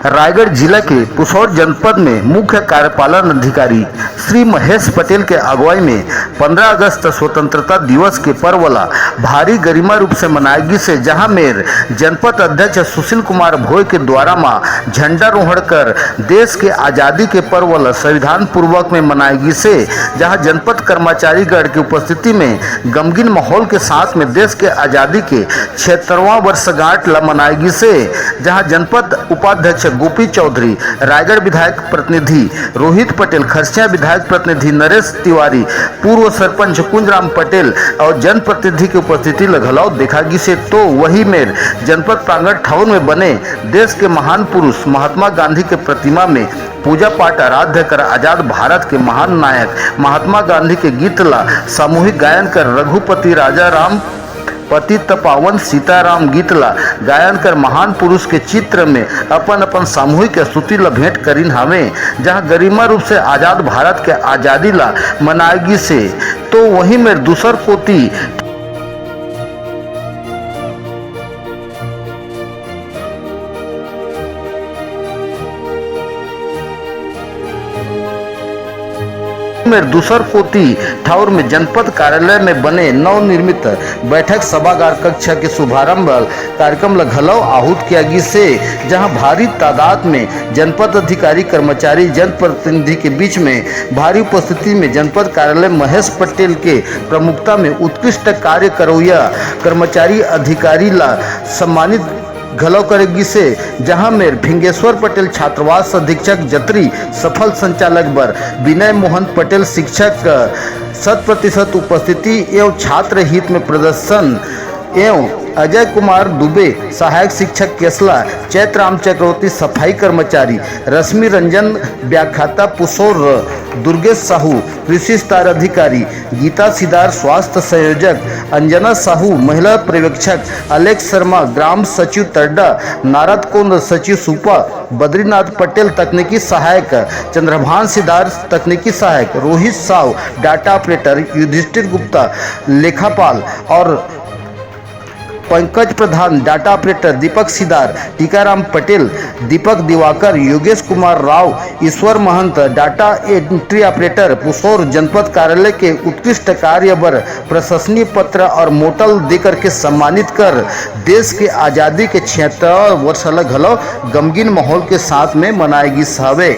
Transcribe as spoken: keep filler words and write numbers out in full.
रायगढ़ जिला के पुसौर जनपद में मुख्य कार्यपालन अधिकारी श्री महेश पटेल के अगुवाई में पंद्रह अगस्त स्वतंत्रता दिवस के पर्व ला भारी गरिमा रूप से मनाए गिस हे, जहां मेर जनपद अध्यक्ष सुशील कुमार भोय के द्वारा मा झंडा रोहण कर देश के आजादी के पर्व ला संविधान पूर्वक में मनाए गिस हे, जहां जनपद कर्मचारीगण के उपस्थिति में गमगीन माहौल के साथ में देश के आजादी के छिहत्तरवां वर्षगांठ ला मनाए गिस हे, जहां जनपद उपाध्यक्ष गोपी चौधरी, रायगढ़ विधायक प्रतिनिधि रोहित पटेल, खरसिया विधायक प्रतिनिधि नरेश तिवारी, पूर्व सरपंच कुंजराम पटेल और जनप्रतिनिधि के उपस्थिति ल घलौ देखा गिस हे। तो वही मेर जनपद प्रांगण ठाउर में बने देश के महान पुरुष महात्मा गांधी के प्रतिमा में पूजा पाठ आराध्य कर आजाद भारत के महान नायक महात्मा गांधी के गीत ला सामूहिक गायन कर रघुपति राजा राम पतित पावन सीताराम गीत ला गायन कर महान पुरुष के चित्र में अपन अपन सामूहिक स्तुति ला भेंट करिन हावे, जहां गरिमा रूप से आजाद भारत के आजादी ला मनाए गिस हे। तो वही मेर दूसर कोति मेर दूसर कोति ठाउर में जनपद कार्यालय में बने नवनिर्मित बैठक सभागार कक्ष के शुभारंभ कार्यक्रम ल घलव आहूत किया गिस हे, जहां भारी तादाद में जनपद अधिकारी, कर्मचारी, जनप्रतिनिधि के बीच में भारी उपस्थिति में जनपद कार्यालय महेश पटेल के प्रमुखता में उत्कृष्ट कार्य करौया कर्मचारी अधिकारी ला सम्मानित घलव करे गिस हे, जहां मेर भिंगेश्वर पटेल छात्रावास अधीक्षक जतरी सफल संचालक बर विनय मोहन पटेल शिक्षक शत प्रतिशत उपस्थिति एवं छात्र हित में प्रदर्शन एवं अजय कुमार दुबे सहायक शिक्षक केसला, चैत राम चक्रवर्ती सफाई कर्मचारी, रश्मि रंजन व्याख्याता पुसौर, दुर्गेश साहू कृषि विस्तार अधिकारी, गीता सिदार स्वास्थ्य संयोजक, अंजना साहू महिला पर्यवेक्षक, अलेक्स शर्मा ग्राम सचिव तरडा, नारद कुंद सचिव सुपा, बद्रीनाथ पटेल तकनीकी सहायक, चंद्रभान सिदार तकनीकी सहायक, रोहित साव डाटा ऑपरेटर, युधिष्ठिर गुप्ता लेखापाल और पंकज प्रधान डाटा ऑपरेटर, दीपक सिदार, टीकाराम पटेल, दीपक दिवाकर, योगेश कुमार राव, ईश्वर Mahant data entry operator Pusaur जनपद कार्यालय के उत्कृष्ट कार्य बर प्रशंसनीय पत्र और मोटल देकर के सम्मानित कर देश के आजादी के छिहत्तरवां वर्ष ल घलो गमगीन माहौल के साथ में मनाए गिस हवे।